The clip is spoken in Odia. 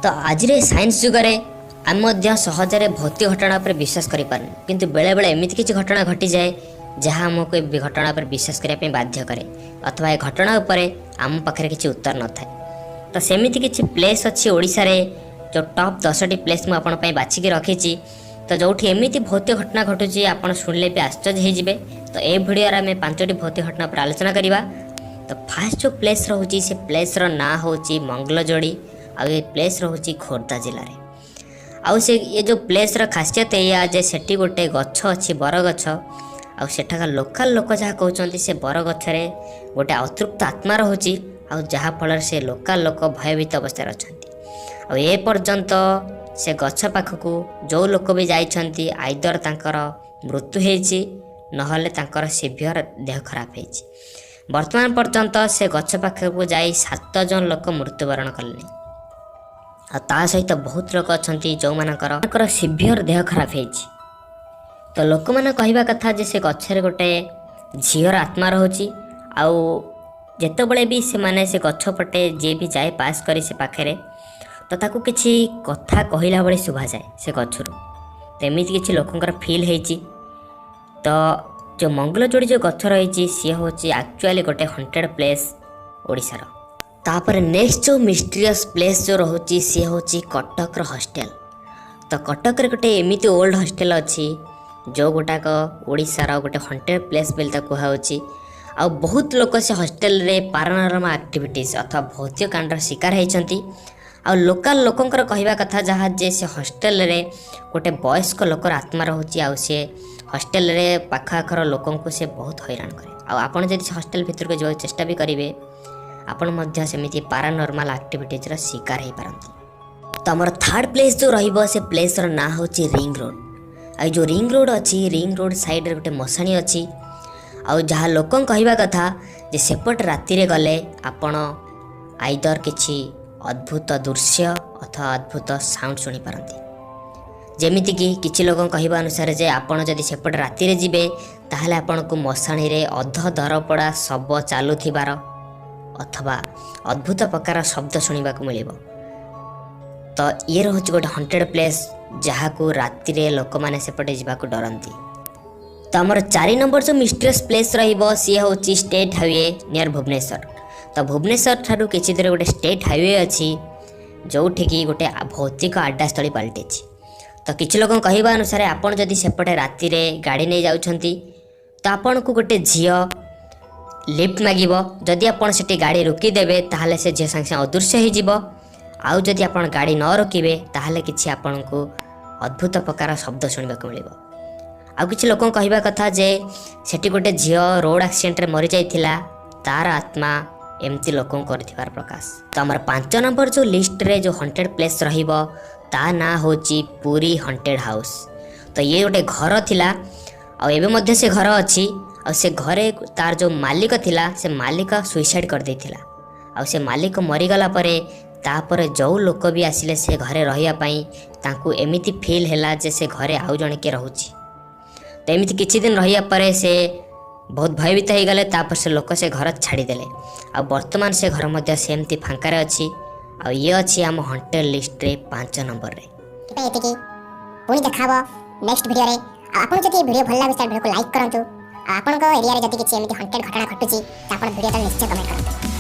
ତ ଆଜିର ଏ ସାଇନ୍ସ ଯୁଗରେ ଆମେ ମଧ୍ୟ ସହଜରେ ଭୌତିକ ଘଟଣା ଉପରେ ବିଶ୍ୱାସ କରିପାରୁନୁ, କିନ୍ତୁ ବେଳେବେଳେ ଏମିତି କିଛି ଘଟଣା ଘଟିଯାଏ ଯାହା ଆମକୁ ଏ ଘଟଣା ଉପରେ ବିଶ୍ୱାସ କରିବା ପାଇଁ ବାଧ୍ୟ କରେ ଅଥବା ଏ ଘଟଣା ଉପରେ ଆମ ପାଖରେ କିଛି ଉତ୍ତର ନଥାଏ। ତ ସେମିତି କିଛି ପ୍ଲେସ୍ ଅଛି ଓଡ଼ିଶାରେ, ଯେଉଁ ଟପ୍ 10ଟି ପ୍ଲେସ୍ ମୁଁ ଆପଣଙ୍କ ପାଇଁ ବାଛିକି ରଖିଛି। ତ ଯେଉଁଠି ଏମିତି ଭୌତିକ ଘଟଣା ଘଟୁଛି, ଆପଣ ଶୁଣିଲେ ବି ଆଶ୍ଚର୍ଯ୍ୟ ହେଇଯିବେ। ତ ଏ ଭିଡ଼ିଓରେ ଆମେ ପାଞ୍ଚଟି ଭୌତିକ ଘଟଣା ଉପରେ ଆଲୋଚନା କରିବା। ତ ଫାର୍ଷ୍ଟ ଯେଉଁ ପ୍ଲେସ୍ ରହୁଛି, ସେ ପ୍ଲେସ୍ର ନାଁ ହେଉଛି ମଙ୍ଗଳଯୋଡ଼ି ଆଉ ଏ ପ୍ଲେସ୍ ରହୁଛି ଖୋର୍ଦ୍ଧା ଜିଲ୍ଲାରେ। ଆଉ ସେ ଏ ଯେଉଁ ପ୍ଲେସ୍ର ଖାସିୟତ ଏଇଆ ଯେ ସେଠି ଗୋଟେ ଗଛ ଅଛି, ବରଗଛ। ଆଉ ସେଠାକାର ଲୋକାଲ ଲୋକ ଯାହା କହୁଛନ୍ତି, ସେ ବରଗଛରେ ଗୋଟେ ଅତୃପ୍ତ ଆତ୍ମା ରହୁଛି ଆଉ ଯାହାଫଳରେ ସେ ଲୋକାଲ ଲୋକ ଭୟଭୀତ ଅବସ୍ଥାରେ ଅଛନ୍ତି। ଆଉ ଏ ପର୍ଯ୍ୟନ୍ତ ସେ ଗଛ ପାଖକୁ ଯେଉଁ ଲୋକ ବି ଯାଇଛନ୍ତି, ଆଇଦର ତାଙ୍କର ମୃତ୍ୟୁ ହେଇଛି, ନହେଲେ ତାଙ୍କର ସିଭିଅର ଦେହ ଖରାପ ହେଇଛି। ବର୍ତ୍ତମାନ ପର୍ଯ୍ୟନ୍ତ ସେ ଗଛ ପାଖକୁ ଯାଇ ସାତ ଜଣ ଲୋକ ମୃତ୍ୟୁବରଣ କଲେଣି ଆଉ ତା ସହିତ ବହୁତ ଲୋକ ଅଛନ୍ତି ଯେଉଁମାନଙ୍କର ତାଙ୍କର ସିଭିଅର ଦେହ ଖରାପ ହେଇଛି। ତ ଲୋକମାନେ କହିବା କଥା ଯେ ସେ ଗଛରେ ଗୋଟେ ଝିଅର ଆତ୍ମା ରହୁଛି ଆଉ ଯେତେବେଳେ ବି ସେମାନେ ସେ ଗଛ ପଟେ ଯିଏ ବି ଯାଏ ପାସ୍ କରି ସେ ପାଖରେ, ତ ତାକୁ କିଛି କଥା କହିଲା ଭଳି ଶୁଭାଯାଏ ସେ ଗଛରୁ। ତ ଏମିତି କିଛି ଲୋକଙ୍କର ଫିଲ୍ ହେଇଛି। ତ ଯେଉଁ ମଙ୍ଗଳଯୋଡ଼ି ଯେଉଁ ଗଛ ରହିଛି, ସିଏ ହେଉଛି ଆକ୍ଚୁଆଲି ଗୋଟେ ହଣ୍ଟେଡ଼ ପ୍ଲେସ୍ ଓଡ଼ିଶାର। ତାପରେ ନେକ୍ସଟ ଯେଉଁ ମିଷ୍ଟ୍ରିୟସ୍ ପ୍ଲେସ୍ ଯେଉଁ ରହୁଛି, ସିଏ ହେଉଛି କଟକର ହଷ୍ଟେଲ। ତ କଟକରେ ଗୋଟେ ଏମିତି ଓଲ୍ଡ ହଷ୍ଟେଲ ଅଛି, ଯେଉଁ ଗୋଟାକ ଓଡ଼ିଶାର ଗୋଟେ ହଣ୍ଟେଡ଼ ପ୍ଲେସ୍ ବୋଲି ତାକୁ କୁହାହେଉଛି। ଆଉ ବହୁତ ଲୋକ ସେ ହଷ୍ଟେଲରେ ପାରାନର୍ମାଲ ଆକ୍ଟିଭିଟିଜ୍ ଅଥବା ଭୌତିକ କାଣ୍ଡର ଶିକାର ହେଇଛନ୍ତି। ଆଉ ଲୋକାଲ ଲୋକଙ୍କର କହିବା କଥା ଯାହା ଯେ ସେ ହଷ୍ଟେଲରେ ଗୋଟେ ବୟସ୍କ ଲୋକର ଆତ୍ମା ରହୁଛି ଆଉ ସିଏ ହଷ୍ଟେଲରେ ପାଖ ଆଖର ଲୋକଙ୍କୁ ସେ ବହୁତ ହଇରାଣ କରେ। ଆଉ ଆପଣ ଯଦି ସେ ହଷ୍ଟେଲ ଭିତରକୁ ଯିବାକୁ ଚେଷ୍ଟା ବି କରିବେ, ଆପଣ ମଧ୍ୟ ସେମିତି ପାରାନର୍ମାଲ ଆକ୍ଟିଭିଟିଜ୍ର ଶିକାର ହେଇପାରନ୍ତି। ତ ଆମର ଥାର୍ଡ଼ ପ୍ଲେସ୍ ଯେଉଁ ରହିବ, ସେ ପ୍ଲେସ୍ର ନାଁ ହେଉଛି ରିଙ୍ଗ ରୋଡ଼। ଆଉ ଯେଉଁ ରିଙ୍ଗ ରୋଡ଼ ଅଛି, ରିଙ୍ଗ ରୋଡ଼ ସାଇଡ଼ରେ ଗୋଟେ ମଶାଣି ଅଛି। ଆଉ ଯାହା ଲୋକଙ୍କ କହିବା କଥା ଯେ ସେପଟେ ରାତିରେ ଗଲେ ଆପଣ ଆଇଦର କିଛି ଅଦ୍ଭୁତ ଦୃଶ୍ୟ ଅଥବା ଅଦ୍ଭୁତ ସାଉଣ୍ଡ ଶୁଣିପାରନ୍ତି। ଯେମିତିକି କିଛି ଲୋକଙ୍କ କହିବା ଅନୁସାରେ ଯେ ଆପଣ ଯଦି ସେପଟେ ରାତିରେ ଯିବେ, ତାହେଲେ ଆପଣଙ୍କୁ ମଶାଣିରେ ଅଧ ଦରପୋଡ଼ା ଶବ ଚାଲୁଥିବାର ଅଥବା ଅଦ୍ଭୁତ ପ୍ରକାର ଶବ୍ଦ ଶୁଣିବାକୁ ମିଳିବ। ତ ଇଏ ରହୁଛି ଗୋଟେ ହଣ୍ଟେଡ଼ ପ୍ଲେସ୍, ଯାହାକୁ ରାତିରେ ଲୋକମାନେ ସେପଟେ ଯିବାକୁ ଡରନ୍ତି। ତ ଆମର 4 ନମ୍ବର ଯେଉଁ ମିଷ୍ଟ୍ରିୟସ୍ ପ୍ଲେସ୍ ରହିବ, ସିଏ ହେଉଛି ଷ୍ଟେଟ୍ ହାଇୱେ ନିୟର ଭୁବନେଶ୍ୱର। ତ ଭୁବନେଶ୍ୱର ଠାରୁ କିଛି ଦୂର ଗୋଟେ ଷ୍ଟେଟ୍ ହାଇୱେ ଅଛି, ଯେଉଁଠିକି ଗୋଟେ ଭୌତିକ ଆଡ୍ଡାସ୍ଥଳୀ ପାଲଟିଛି। ତ କିଛି ଲୋକଙ୍କ କହିବା ଅନୁସାରେ ଆପଣ ଯଦି ସେପଟେ ରାତିରେ ଗାଡ଼ି ନେଇ ଯାଉଛନ୍ତି, ତ ଆପଣଙ୍କୁ ଗୋଟେ ଝିଅ ଲିଫ୍ଟ ମାଗିବ। ଯଦି ଆପଣ ସେଠି ଗାଡ଼ି ରୋକିଦେବେ, ତାହେଲେ ସେ ଝିଅ ସାଙ୍ଗେ ସାଙ୍ଗେ ଅଦୃଶ୍ୟ ହେଇଯିବ। ଆଉ ଯଦି ଆପଣ ଗାଡ଼ି ନ ରୋକିବେ, ତାହେଲେ କିଛି ଆପଣଙ୍କୁ ଅଦ୍ଭୁତ ପ୍ରକାର ଶବ୍ଦ ଶୁଣିବାକୁ ମିଳିବ। ଆଉ କିଛି ଲୋକଙ୍କ କହିବା କଥା ଯେ ସେଠି ଗୋଟେ ଝିଅ ରୋଡ଼ ଆକ୍ସିଡେଣ୍ଟରେ ମରିଯାଇଥିଲା, ତାର ଆତ୍ମା ଏମିତି ଲୋକଙ୍କୁ କରିଥିବାର ପ୍ରକାଶ। ତ ଆମର 5 ନମ୍ବର ଯେଉଁ ଲିଷ୍ଟରେ ଯେଉଁ ହଣ୍ଟେଡ଼ ପ୍ଲେସ୍ ରହିବ, ତା ନାଁ ହେଉଛି ପୁରୀ ହଣ୍ଟେଡ଼ ହାଉସ୍। ତ ଇଏ ଗୋଟେ ଘର ଥିଲା ଆଉ ଏବେ ମଧ୍ୟ ସେ ଘର ଅଛି। ଆଉ ସେ ଘରେ ତାର ଯେଉଁ ମାଲିକ ଥିଲା, ସେ ମାଲିକ ସୁଇସାଇଡ଼ କରିଦେଇଥିଲା। ଆଉ ସେ ମାଲିକ ମରିଗଲା ପରେ ତାପରେ ଯେଉଁ ଲୋକ ବି ଆସିଲେ ସେ ଘରେ ରହିବା ପାଇଁ, ତାଙ୍କୁ ଏମିତି ଫିଲ୍ ହେଲା ଯେ ସେ ଘରେ ଆଉ ଜଣେ କିଏ ରହୁଛି। ତ ଏମିତି କିଛି ଦିନ ରହିବା ପରେ ସେ ବହୁତ ଭୟଭୀତ ହେଇଗଲେ। ତାପରେ ସେ ଲୋକ ସେ ଘର ଛାଡ଼ିଦେଲେ ଆଉ ବର୍ତ୍ତମାନ ସେ ଘର ମଧ୍ୟ ସେମିତି ଫାଙ୍କାରେ ଅଛି। ଆଉ ଇଏ ଅଛି ଆମ ହଣ୍ଟେଡ଼ ଲିଷ୍ଟରେ 5 ନମ୍ବରରେ। ପାଇଁ ଏତିକି। ପୁଣି ଦେଖା ହବ ନେକ୍ସଟ ଭିଡ଼ିଓରେ। ଆଉ ଆପଣ ଯଦି ଏ ଭିଡ଼ିଓ ଭଲ ଲାଗୁଛି, ତାହେଲେ ଭିଡ଼ିଓକୁ ଲାଇକ୍ କରନ୍ତୁ। ଆଉ ଆପଣଙ୍କ ଏରିଆରେ ଯଦି କିଛି ଏମିତି ହଣ୍ଟେଡ୍ ଘଟଣା ଘଟୁଛି, ତ ଆପଣ ଭିଡ଼ିଓ ତଳେ ନିଶ୍ଚୟ କମେଣ୍ଟ କରନ୍ତୁ।